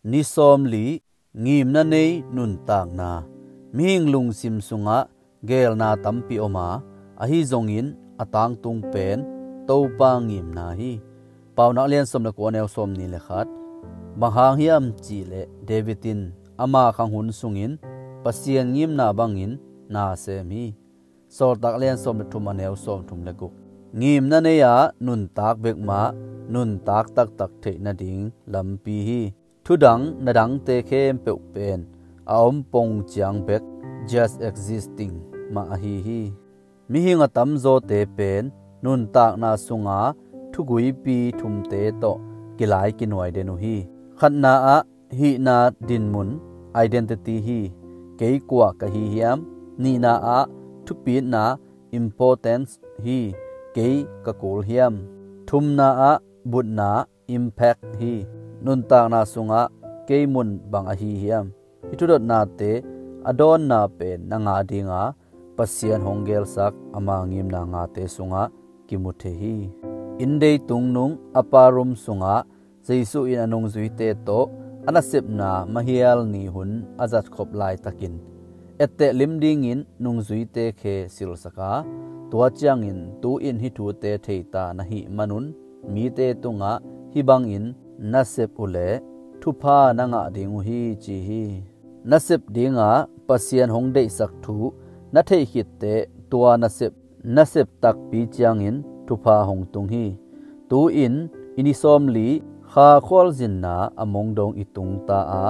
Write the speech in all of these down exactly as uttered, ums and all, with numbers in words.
Ni sawmli, ngimna nei nuntakna. Mihing lungsim sungah geelna tampi om a, ahi zongin a tangtung pen Topa ngimna hi. Paunak lian sawm le kua, neu sawmnih le khat. Bang hang hiam cihleh David in ama khang hun sungin Pasian ngimna bangin na sem hi. Sawltak lian sawm le thum, a neu sawmthum le guk. Ngimna nei-a nuntak bek mah nuntak taktak theih nading lampi hi. Thudang na dangte khempeuh pen a om pong ciang bek, just existing, mah ahi hi. Mihing a tamzawte pen nuntakna sunga thuguipi thumte tawh kilai kinuai den uh hi. Khatna ah hihna dinmun, identity, hi. Kei kua ka hi hiam? Nihna ah thupitna, importance, hi. Kei ka kul hiam? Thumna ah butna, impact, hi. Nuntakna sungah kei mun bang ahi hiam? Hih thudotnate a dawnna pen na ngah dinga Pasian hong geelsak ama ngimna ngate sungah kimu thei hi. Inndei tungnung upper room sungah Jesuh in a nungzuite tawh a nasepna mahial ni hun a zatkhop laitakin, etteh lim dingin nungzuite khe silsak a, tua ciangin tu-in hih thute theita na hih manun mite tungah hih bangin na sep uhleh thupha na ngah ding uh hi, ci hi. Na sep dinga Pasian hong deihsak thu na theih khitteh tua na sep, na sep takpi ciangin thupha hong tung hi. Tu-in i ni sawmli kha khualzinna a mongdong i tungta a,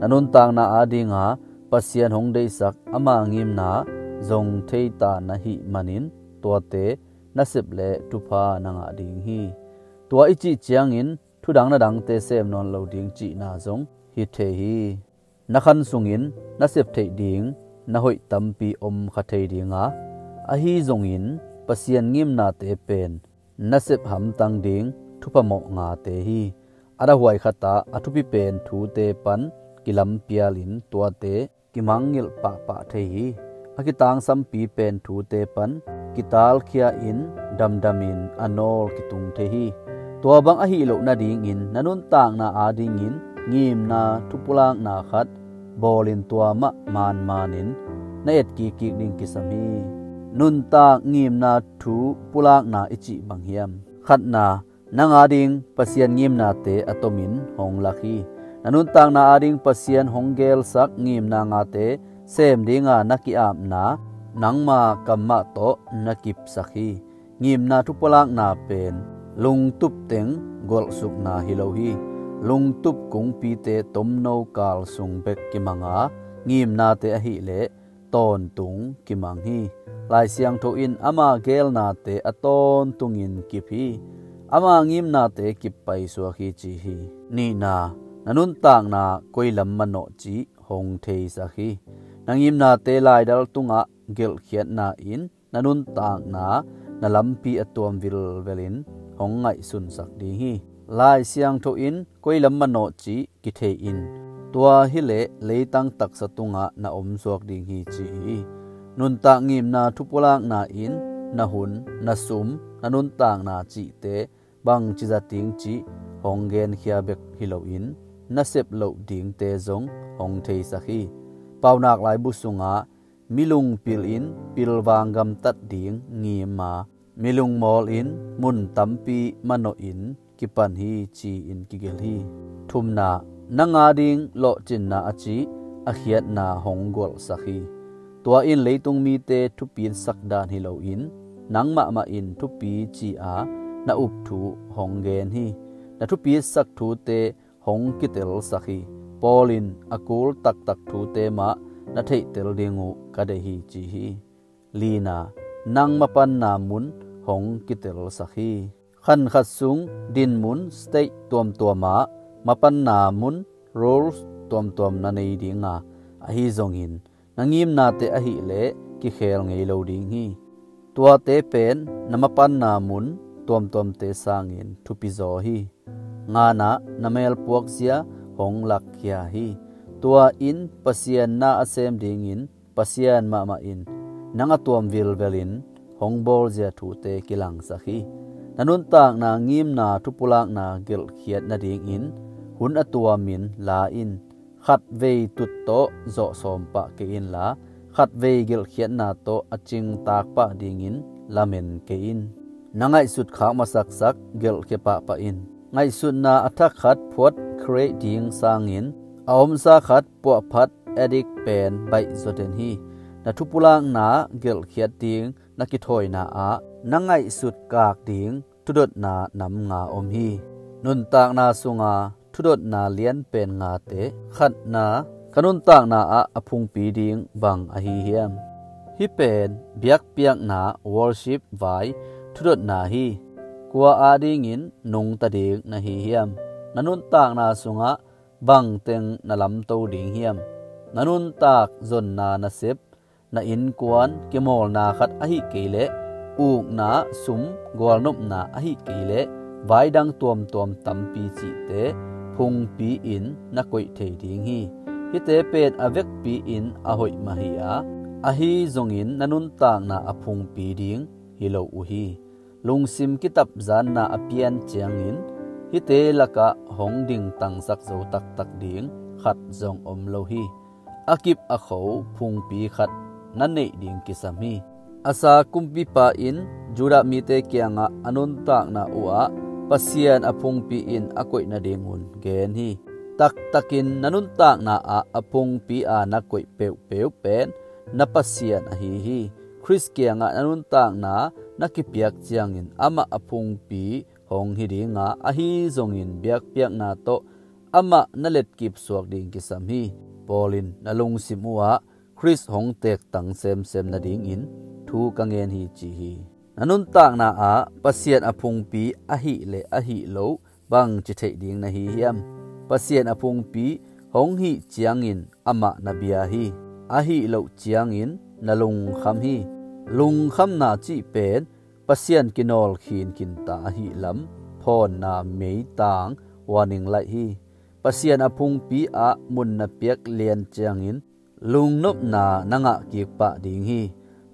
na nuntakna adinga Pasian hong deihsak ama ngimna zong theita na hih manin tuate na sep leh thupha na ngah ding hi. Tua i cih ciangin thudang na dangte sem nawn lo ding cihna zong hi thei hi. Na khan sungin na sep theih ding na hoih tampi om kha thei dinga, ahi zongin Pasian ngimnate pen na sep hamtang ding thupha mawh ngate hi. A dahuai khatah a thupi pen thute pan kilampialin tuate kimangngilh pahpah thei hi. A kitangsampi pen thute pan kitalkhia-in damdamin a nawl kitung thei hi. Tua bang ahi loh nadingin na nuntakna adingin ngimna thupulakna khat bawlin tua mah manmanin na et kikkik ding kisam hi. Nuntak ngimna thupulakna i cih bang hiam? Khatna, nang ading Pasian ngimnate a tomin hong lak hi. Na nuntakna ading Pasian hong geelsak ngimna ngate sem dinga na ki-apna nangma kam mah tawh na kipsak hi. Ngimna thupulakna pen lungtup teng golhsukna hi lo hi. Lungtup kungpite tomno kal sung bek kimanga, ngimnate ahileh tawntung kimang hi. Lai Siangtho in ama geelnate a tawntungin kip hi. Ama ngimnate kip paisuak hi, ci hi. Nihna, na nuntakna koi lam manawh cih hong theisak hi. Na ngimnate laidal tungah gelhkhiatna in na nuntakna na lampi a tuam vilvelin hong ngaihsunsak ding hi. Lai Siangtho in koi lam manawh cih kithei in, tua hileh leitang taksa tungah na omsuak ding hi, ci hi. Nuntak ngimna thupulakna in na hun, na sum, na nuntakna cihte bangci zat ding cih hong genkhia bek hi loin na sep loh dingte zong hong theisak hi. Paunak laibu sungah mi lungpil in pilvang gamtat ding ngim a, mi lungmawl in mun tampi manawhin kipan hi, ci-in kigelh hi. Thumna, nang ading lawhcinna a cih a khiatna hong gualhsak hi. Tua in leitung mite thupitsak dan hi loin nang mahmah in thupi ci-a na up thu hong gen hi. Na thupitsak thute hong kitelsak hi. Paul in a kul taktak thute mah na theihtel ding uh ka deih hi, ci hi. Lina, nang mapanna mun hong kitelsak hi. Khan khat sung dinmun state tuamtuamah mapanna mun, roles, tuamtuam na nei dinga, ahi zongin na ngimnate ahileh kikhel ngei lo ding hi. Tuate pen na mapanna mun tuamtuamte sangin thupizaw hi. Ngana, na melpuakzia hong lakkhia hi. Tua in Pasian na a sem dingin Pasian mahmah in nang a tuam vilvelin hong bawlzia thute kilangsak hi. Na nuntakna ngimna thupulakna gelhkhiat nadingin hun a tuamin la in. Khatvei tut tawh zawh sawm pah kei inla, khatvei gelhkhiatna tawh a cingtak pah dingin lamen kei in. Na ngaihsut khak masaksak gelhkhia pahpah in. Ngaihsutna a thak khat phuat create ding sangin a omsa khat puahphat addict pen baih zaw den hi. Na thupulakna gelhkhiat ding na kithawina ah na ngaihsut kak ding thudotna nam nga om hi. Nuntakna sunga thudotna lianpen ngate khatna, ka nuntakna ah a phungpi ding bang ahi hiam? Hih pen biakpiakna, worship vai thudotna hi. Kua adingin nungta ding na hi hiam? Na nuntakna sungah bangteng na lamto ding hiam? Na nuntak zonna nasep, na innkuan kimawlna khat ahi kei leh ukna, sum, gualnopna ahi kei leh vaidang tuamtuam tampi cihte phungpi in na koih thei ding hi. Hihte pen a vekpi in a hoih mah hi a, ahi zongin na nuntakna a phungpi ding hi lo uh hi. Lungsim kitapzanna a pian ciangin hihte lakah hong dingtangsak zo taktak ding khat zong om lo hi. A kip a kho phungpi khat na neih ding kisam hi. Asa kumpipa in Judah mite kiangah a nuntakna uhah Pasian a phungpi in a koih nadingun gen hi. Taktakin na nuntakna ah a phungpi a na koih peuhpeuh pen na Pasian ahi hi. Khrist kiangah na nuntakna na kipiak ciangin amah a phungpi hong hi dinga, ahi zongin biakpiakna tawh amah na letkip suak ding kisam hi. Paul in na lungsim uhah Khrist hong tektang semsem nadingin thu ka ngen hi ci hi. Na nuntakna ah Pasian a phungpi ahih le ahih loh bangci theih ding na hi hiam? Pasian a phungpi hong hih ciangin amah na bia hi. Ahih loh ciangin na lungkham hi. Lungkhamna cih pen Pasian kinawl khinkhin ta ahih lam phawnna meitang warning light hi. Pasian a phungpi ah mun na piak lian ciangin lungnopna na ngah kik pah ding hi.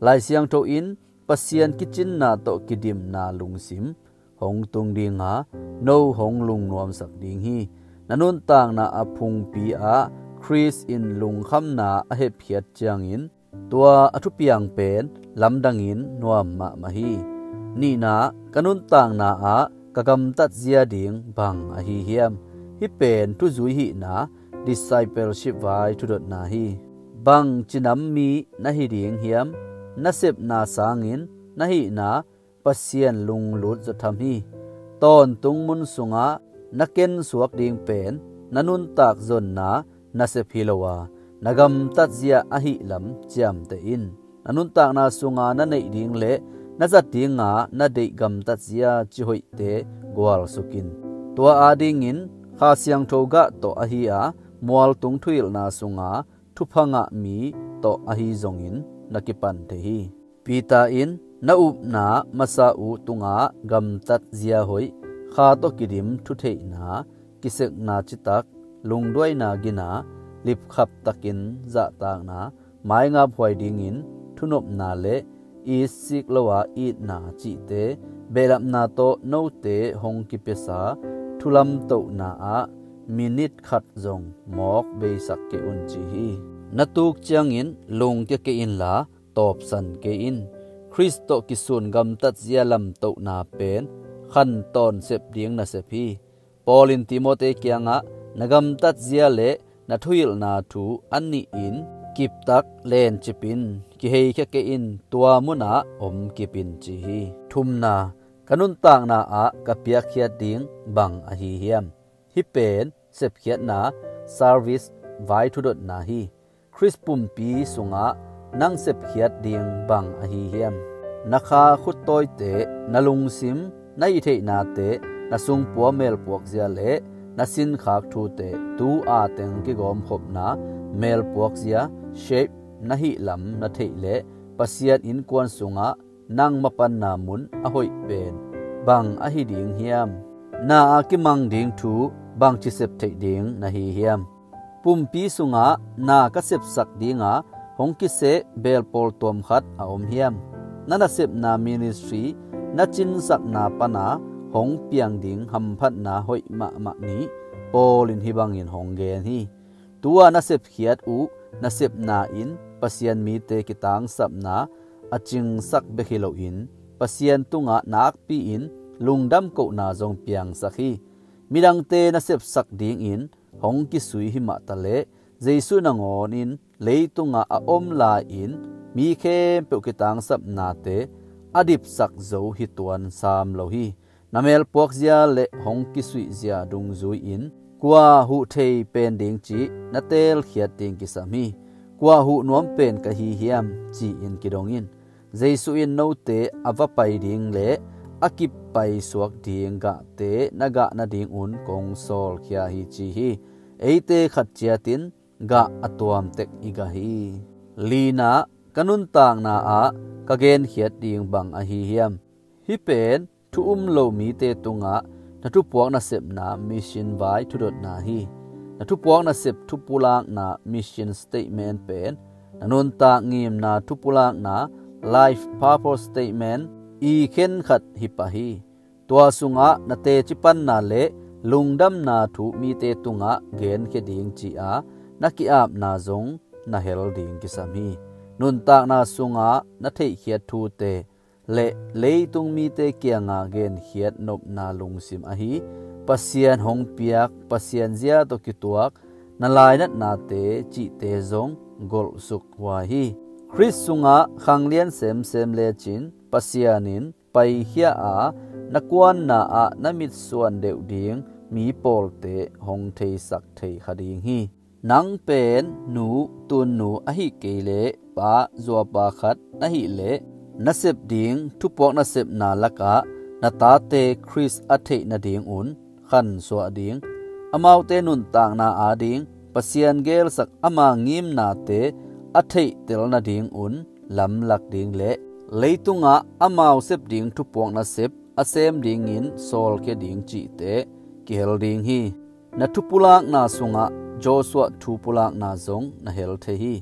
Lai Siangtho in Pasian kicinna tawh kidimna lungsim hong tung dinga, no hong lungnuamsak ding hi. Na nuntakna a phungpi ah Khrist in lungkhamna a hepkhiat ciangin tua a thupiang pen lamdangin nuam mahmah hi. Nihna, ka nuntakna ah ka gamtat zia ding bang ahi hiam? Hih pen thuzui hihna, discipleship vai thudotna hi. Bang cinam mi na hi ding hiam? Na sepna sangin na hihna Pasian lunglut zaw tham hi. Tawntung mun sungah na kensuak ding pen na nuntak zonna nasep hi lo a, na gamtat zia ahih lam ciamteh in. Na nuntakna sunga na neih ding le na zat dinga na deih gamtat zia cihoihte gualsuk in. Tua adingin Kha Siangtho gah tawh ahi a, mualtung thuhilhna sunga thupha ngah mi tawh ahi zongin na kipan thei hi. Peter in na upna masa uh tungah gamtat zia hoih, kha tawh kidim thutheihna, kisekna citak, lungduaina gina, lipkhap takin zahtakna, maingap huai dingin thunopna le itsik lo a itna cihte behlapna tawh note hong kipiasa thulamtohna ah minit khat zong mawk beisak kei un ci hi. Na tuk ciangin lungkia kei inla tawpsan kei in. Khrist tawh kisun gamtat zia lamtohna pen khantawn sep ding nasep hi. Paul in Timote kiangah na gamtat zia le na thuhilhna thu a nihin kiptak lencip in, kiheikhia kei in, tua munah om kip in ci hi. Thumna, ka nuntakna ah ka piakkhiat ding bang ahi hiam? Hih pen sepkhiatna, service vai thudotna hi. Khrist pumpi sungah nang sepkhiat ding bang ahi hiam? Na kha khuttawite, na lungsim, na hihtheihnate, na sungpua melpuakzia le na sinkhak thute, tu a teng kigawmkhopna melpuakzia, shape, na hihlam na theih le Pasian innkuan sungah nang mapanna mun a hoih pen bang ahi ding hiam? Na a kimang ding thu bangci sep theih ding na hi hiam? Pumpi sungah na ka sepsak dinga hong kiseh belpawl tuam khat a om hiam? Na nasepna ministry na cinsakna pana hong piang ding hamphatna hoih mahmah nih Paul in hih bangin hong gen hi. Tu-a na sepkhiat uh nasepna in Pasian mite kitangsapna a cingsak bek hi loin Pasian tungah nakpi-in lungdam kohna zong piangsak hi. Midangte na sepsak dingin hong kisui himah taleh Jesu nangawn in leitungah a om lai-in mi khempeuh kitangsapnate a dipsak zo hi tuan sam lo hi. Na melpuakzia le hong kisuihzia dungzui-in kua huh thei pen ding cih na teelkhiat ding kisam hi. Kua huh nuam pen ka hi hiam ci-in kidong in. Jesu in note a va pai ding le a kip paisuak ding gahte na gah nadingun kong sawlkhia hi ci hi. Eite khat ciatin gah a tuamtek i gah hi. Lina, ka nuntakna ah ka genkhiat ding bang ahi hiam? Hih pen thu um lo mite tungah na thupuak nasepna mission vai thudotna hi. Na thupuak nasep thupulakna mission statement pen na nuntak ngimna thupulakna life purpose statement i khenkhat hi pah hi. Tua sungah na teci panna le lungdamna thu mite tungah genkhia ding ci-a na ki-apna zong na hel ding kisam hi. Nuntakna sungah na theihkhiat thute le leitung mite kiangah genkhiat nopna lungsim ahi Pasian hong piak, Pasian zia tawh kituak na lainatnate cihte zong golhsuk huai hi. Khrist sungah khanglian semsem lecin Pasian in paikhia a na kuanna ah na mitsuan deuh ding mi pawlte hong theisak thei kha ding hi. Nang pen nu, tunnu ahi kei leh pa, zuapa khat na hih leh na sep ding thupuak nasepna lakah na tate Khrist a theih nadingun khansuah ding, amaute nuntakna ading Pasian gelsak ama ngimnate a theihtel nadingun lamlak ding le leitungah amau sep ding thupuak nasep a sem dingin sawlkhia ding cihte kihel ding hi. Na thupulakna sungah Joshua thupulakna zong na hel thei hi.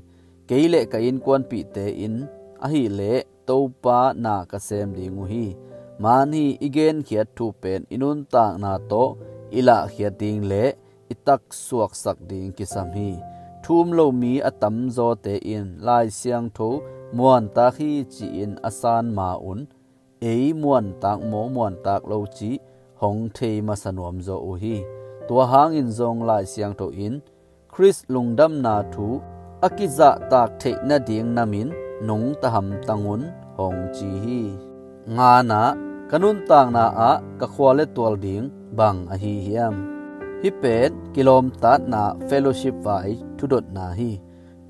Kei le ka innkuanpihte in ahileh Topa na ka sem ding uh hi. Manhi i genkhiat thu pen i nuntakna tawh i lahkhiat ding le i taksuaksak ding kisam hi. Thu um lo mi a tamzawte in Lai Siangtho muantak hi ci-in a san ma-un ei muantak maw muantak lo cih hong thei masa nuamzaw uh hi. Tua hangin zong Lai Siangtho in Khrist lungdamna thu a kizahtak theih nading namin nungta hamtang un hong ci hi. Ngana, ka nuntakna ah ka khua le tual ding bang ahi hiam? Hih pen kilawmtatna fellowship vai thudotna hi.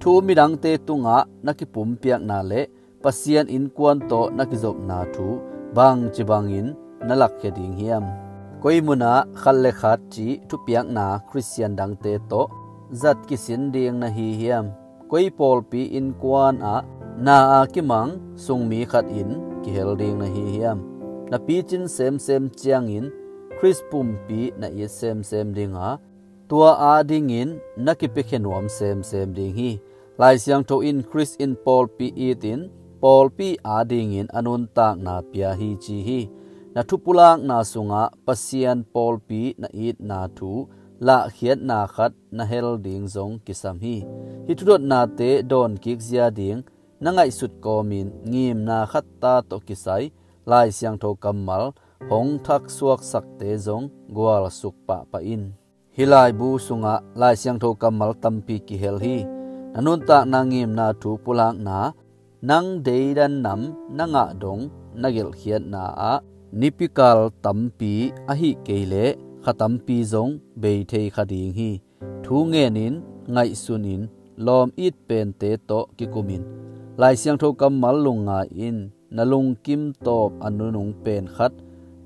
Thu midangte tungah na kipumpiakna le Pasian innkuan tawh na kizopna thu bangci bangin na lakkhia ding hiam? Koi munah khat le khat cih thupiakna Khristian dangte tawh zat kisin ding na hi hiam? Koi pawlpi innkuan ah na a kimang sungmi khat in kihel ding na hi hiam? Na picin semsem ciangin Khrist pumpi na it semsem dinga tua adingin na kipiakhia nuam semsem ding hi. Lai Siangtho in Khrist in pawlpi itin pawlpi adingin a nuntakna pia hi ci hi. Na thupulakna sungah Pasian pawlpi na itna thu lahkhiatna khat na hel ding zong kisam hi. Hih thudotnate dawnkik zia ding na ngaihsut kawmin ngimna khatta tawh kisai Lai Siangtho kammal hong thaksuaksakte zong gualsuk pahpah in. Hih laibu sungah Lai Siangtho kammal tampi kihel hi. Na nuntakna ngimna thu pulakna, nang deidan nam na ngah dong na gelhkhiatna ah nipikal tampi ahih kei leh kha tampi zong bei thei kha ding hi. Thu ngenin, ngaihsunin, lawm it pente tawh kikumin, Lai Siangtho kammal lungngai in, na lungkim tawp a nunung pen khat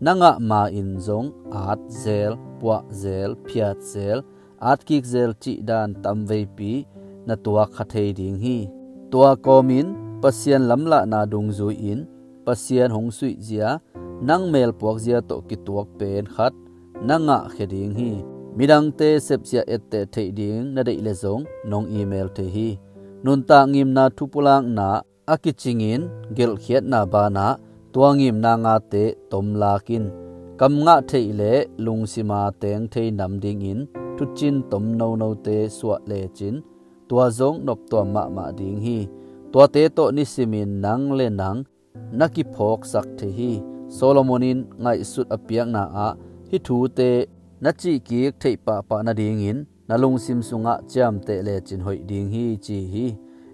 na ngah ma-in zong at zel, puah zel, phiat zel, atkik zel cihdan tamveipi na tuak kha thei ding hi. Tua kawmin Pasian lamlahna dungzui-in Pasian hong suihzia, nang melpuakzia tawh kituak pen khat na ngahkhia ding hi. Midangte sepzia etteh theih ding na deih leh zong nong email thei hi. Nuntak ngimna thupulakna a kicingin gelhkhiatna banah tua ngimna ngate tomlakin, kam ngah theih le lungsima teng thei nam dingin thucin tomnonote suah lecin tua zong noptuam mahmah ding hi. Tuate tawh nisimin nang le nang na kiphawksak thei hi. Solomon in ngaihsut a piakna ah hih thute na cihkik theih pahpah nadingin na lungsim sungah ciamteh lecin hoih ding hi, ci hi.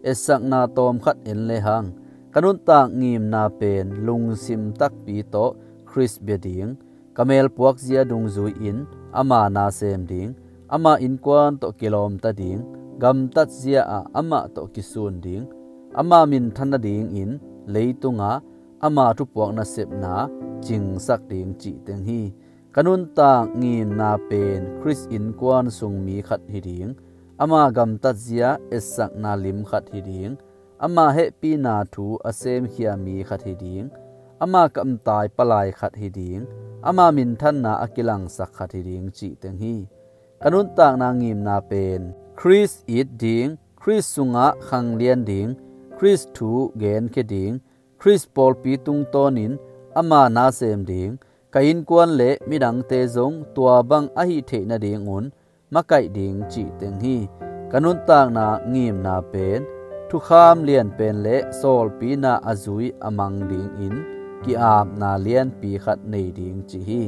Etsakna tawmkhat en lehang, ka nuntak ngimna pen lungsim takpi tawh Khrist bia ding, ka melpuak zia dungzui-in ama nasem ding, ama innkuan tawh kilawmta ding, gamtat zia ah amah tawh kisun ding, ama minthan nadingin leitungah ama thupuak nasepna cingsak ding cih teng hi. Ka nuntak ngimna pen Khrist innkuan sung mi khat hi ding, ama gamtat zia etsakna lim khat hi ding, ama hehpihna thu a semkhia mi khat hi ding, ama kamtai palai khat hi ding, ama minthanna a kilangsak khat hi ding cih teng hi. Ka nuntakna ngimna pen Khrist it ding, Khrist sungah khanglian ding, Khrist thu genkhia ding, Khrist pawlpi tungtawnin ama nasem ding, ka innkuan le midangte zong tua bang ahi theih nadingun makaih ding cih teng hi. Ka nuntakna ngimna pen thukham lianpen le sawlpina a zui a mang dingin ki-apna lianpi khat nei ding cih hi.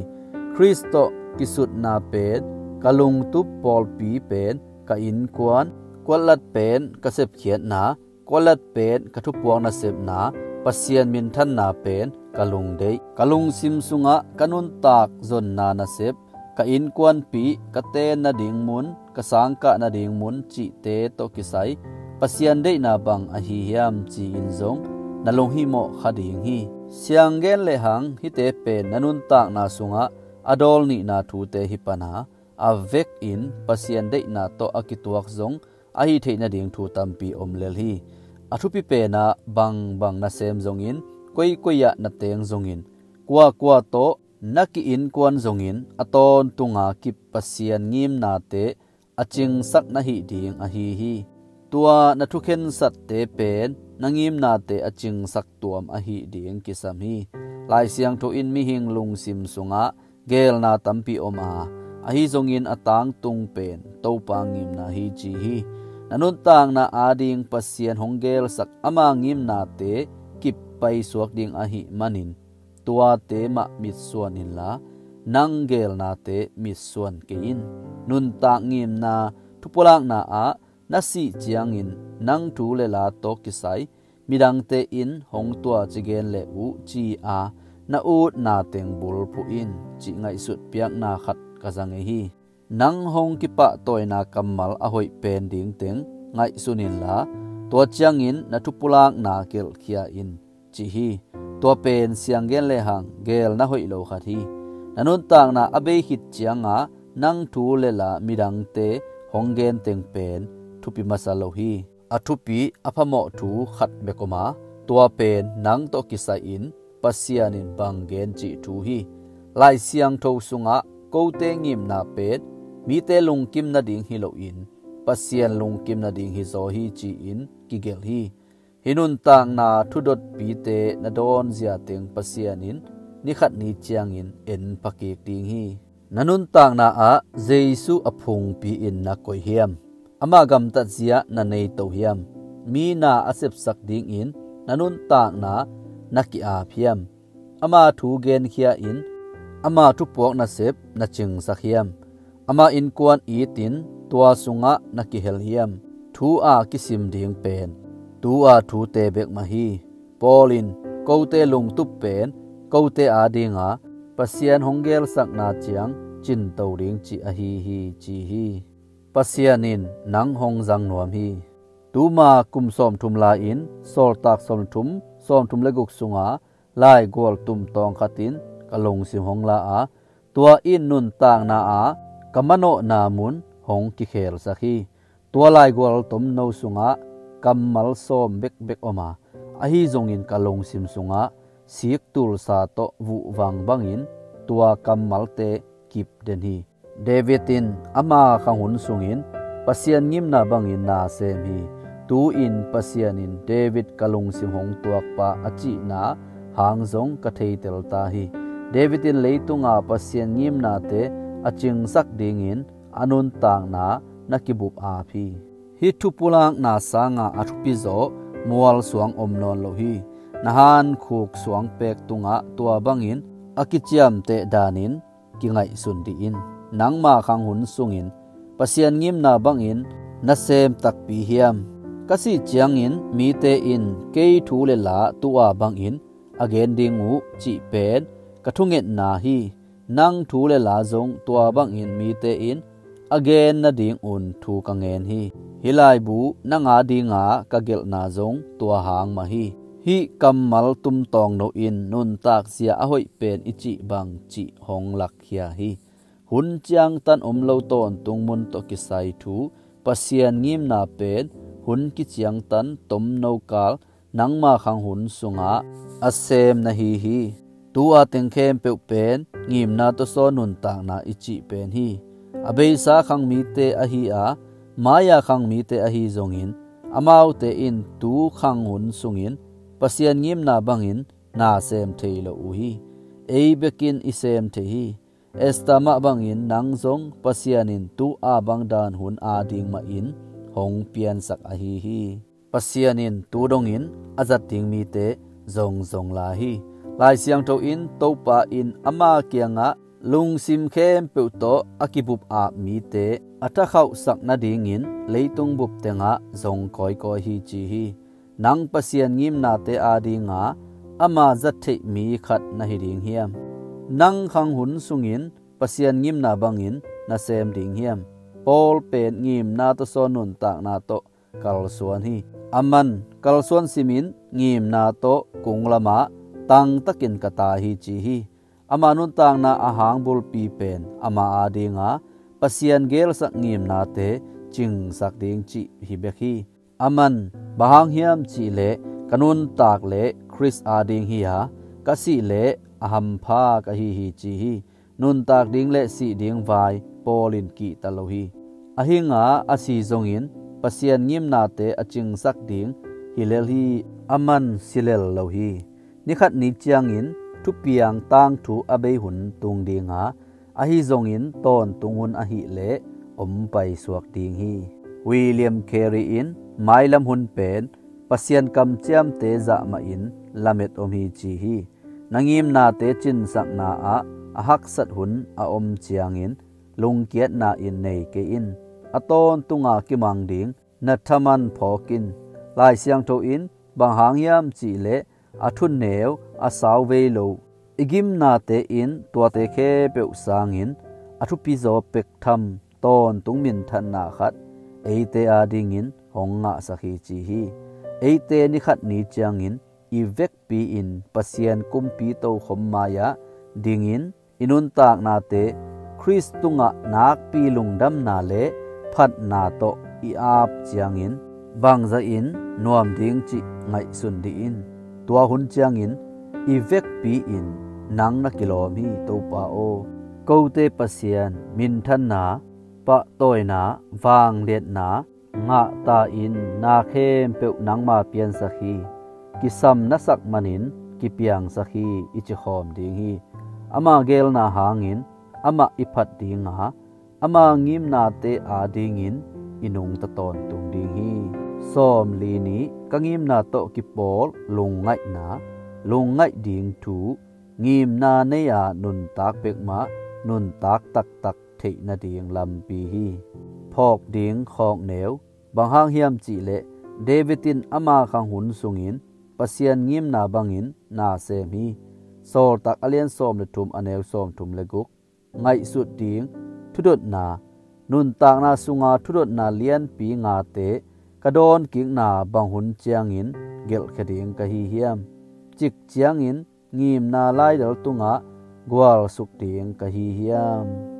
Khrist tawh kisutna pen ka lungtup, pawlpi pen ka innkuan, kualat pen ka sepkhiatna, kualat pen ka thupuak nasepna, Pasian minthanna pen ka lungdeih. Ka lungsim sungah ka nuntak zonna nasep, ka innkuanpih, ka ten nading mun, ka sangkah nading mun cihte tawh kisai Pasian deihna bang ahi hiam ci-in zong na lunghimawh kha ding hi. Sianggen lehang hihte pen na nuntakna sungah a dawl nihna thute hi pana, a vekin Pasian deihna tawh a kituak zong ahi theih nading thu tampi om lel hi. A thupi penah bangbang nasem zongin, koikoi ah na teng zongin, kuakua tawh na ki-innkuan zongin a tawntunga kip Pasian ngimnate a cingsak na hih ding ahi hi. Tua na thukhensatte pen na ngimnate a cingsak tuam ahi ding kisam hi. Lai Siangtho in mihing lungsim sungah geelna tampi om a, ahi zongin a tangtung pen Topa ngimna hi ci hi. Na nuntakna ading Pasian hong geelsak ama ngimnate kip paisuak ding ahih manin tuate mah mitsuan inla, nang geelnate mitsuan kei in. Nuntak ngimna thupulakna ah na sih ciangin nang thu le la tawh kisai midangte in hong tua ci gen le uh ci-a na utna teng bulphuh in, cih ngaihsut piakna khat ka za ngei hi. Nang hong kipahtawina kammal a hoih pen ding teng ngaihsun inla, tua ciangin na thupulakna gelhkhia in, cih hi. Tua pen sianggen lehang geel na hoih lo khat hi. Na nuntakna a bei khit cianga nang thu le la midangte hong gen teng pen thupi masa lo hi. A thupi a phamawh thu khat bek om a, tua pen nang tawh kisai-in Pasian in bang gen cih thu hi. Lai Siangtho sungah kote ngimna pen mite lungkim nading hi loin Pasian lungkim nading hizaw hi ci-in kigelh hi. Hih nuntakna thudotpite na dawnzia teng Pasian in ni khat ni ciangin en phakik ding hi. Na nuntakna ah Jesu a phungpi in na koih hiam? Ama gamtat zia na nei to hiam? Mi na a sepsak dingin na nuntakna na ki-ap hiam? Ama thu genkhia in ama thupuak nasep na cingsak hiam? Ama innkuan itin tua sungah na kihel hiam? Thu a kisim ding pen tu-a thute bek mah hi. Paul in kote lungtup pen kote adinga Pasian hong geelsakna ciang cinto ding cih ahi hi, ci hi. Pasian in nang hong zang nuam hi. Tuma kum sawmthum lai-in sawltak sawmthum, sawmthum le guk sunga laigual tum tawng khatin ka lungsim hong la a, tua in nuntakna a ka manawhna mun hong kikhelsak hi. Tua laigual tomno sungah kammal sawm bekbek om a, ahi zongin ka lungsim sungah siktulsa tawh vuhvang bangin tua kammalte kip den hi. David in ama khanghun sungin Pasian ngimna bangin na sem hi. Tu-in Pasian in David ka lungsim hong tuakpa a cihna hang zong ka theitel ta hi. David in leitunga Pasian ngimnate a cingsak dingin a nuntakna na kibup ap hi. Hih thupulakna sanga a thupizaw mualsuang om nawn lo hi. Na hankhuk suangpek tungah tua bangin a kiciamteh danin kingaihsun dih in. Nangma khang hun sungin Pasian ngimna bangin na sem takpi hiam? Ka sih ciangin mite in kei thu le la tua bangin a gen ding uh cih pen ka thungetna hi. Nang thu le la zong tua bangin mite in a gen nadingun thu ka ngen hi. Hih laibu nang adinga ka gelhna zong tua hang mah hi. Hih kammal tumtawng no in nuntakzia a hoih pen i cih bang cih hong lakkhia hi. Hun ciangtan om lo tawntung mun tawh kisai thu Pasian ngimna pen hun kiciangtan tomno kal nangma khang hun sungah a sem na hi hi. Tu-a teng khempeuh pen ngimna tawh sawn nuntakna i cih pen hi. A beisa khang mite ahi a, mai-a khang mite ahi zongin amaute in tu khang hun sungin Pasian ngimna bangin na sem thei lo uh hi. Ei bekin i sem thei hi. Esther mah bangin nang zong Pasian in tu-a bang dan hun ading mahin hong piansak ahi hi. Pasian in tu dongin a zat ding mite zongzong la hi. Lai Siangtho in Topa in ama kiangah lungsim khempeuh tawh a kibup ap mite a thakhauhsak nadingin leitung bup tengah zong kawikawi hi ci hi. Nang Pasian ngimnate adinga ama zat theih mi khat na hi ding hiam? Nang khang hun sungin Pasian ngimna bangin na sem ding hiam? Paul pen ngimna tawh sawn nuntakna tawh kalsuan hi. Aman kalsuan simin ngimna tawh kunglamah tangtakin ka tai hi ci hi. Ama nuntakna a hang bulpi pen ama adinga Pasian gelsak ngimnate cingsak ding cih hi bek hi. Aman bang hang hiam cihleh ka nuntak le Khrist ading hi a, ka sih le a hampha ka hi hi ci hi. Nuntak ding le sih ding vai Paul in kihta lo hi. A hinga a si zongin Pasian ngimnate a cingsak ding hi lel hi. Aman si lel lo hi. Nikhat ni ciangin thupiang tangthu a bei hun tung dinga, ahi zongin tawntung hun ahih leh om paisuak ding hi. William Carey in mailam hun pen Pasian kamciamte zah mahin lamet om hi ci hi. Na ngimnate cinsakna ah a haksat hun a om ciangin lungkiatna in nei kei in. A tawntunga kimang ding na thaman phawk in. Lai Siangtho in bang hang hiam cihleh a thuneu a sau vei lo i gimnate in tuate khempeuh sangin a thupizaw pek tham tawntung minthanna khat eite adingin hong ngahsak hi ci hi. Eite nikhat ni ciangin i vekpi-in Pasian kumpi tokhom mai-ah dingin i nuntaknate Khrist tungah nakpi lungdamna le phatna tawh i ap ciangin bangzahin nuam ding cih ngaihsun dih in. Tua hun ciangin i vekpi-in nang na kilawm hi, Topa aw. Kote Pasian, minthanna, pahtawina, vangliatna ngahta in na khempeuh nangma piansak hi. Kisam na sak manin kipiangsak hi i cikhawm ding hi. Ama gelna hangin amah i phat dinga, ama ngimnate adingin i nungta tawntung ding hi. Sawmli ni. Ka ngimna tawh kipawl lungngaihna, lungngaih ding thu, ngimna nei-a nuntak pek mah nuntak taktak theih nading lampi hi. Phawk ding khawkneu. Bang hang hiam cihleh David in ama khang hun sungin Pasian ngimna bangin na sem hi. Sawltak a lian sawm le thum, a neu sawmthum le guk. Ngaihsut ding thudotna. Nuntakna sunga thudotna lianpi ngate ka dawnkikna bang hun ciangin gelhkhia ding ka hi hiam? Cik ciangin ngimna laidal tungah gualsuk ding ka hi hiam?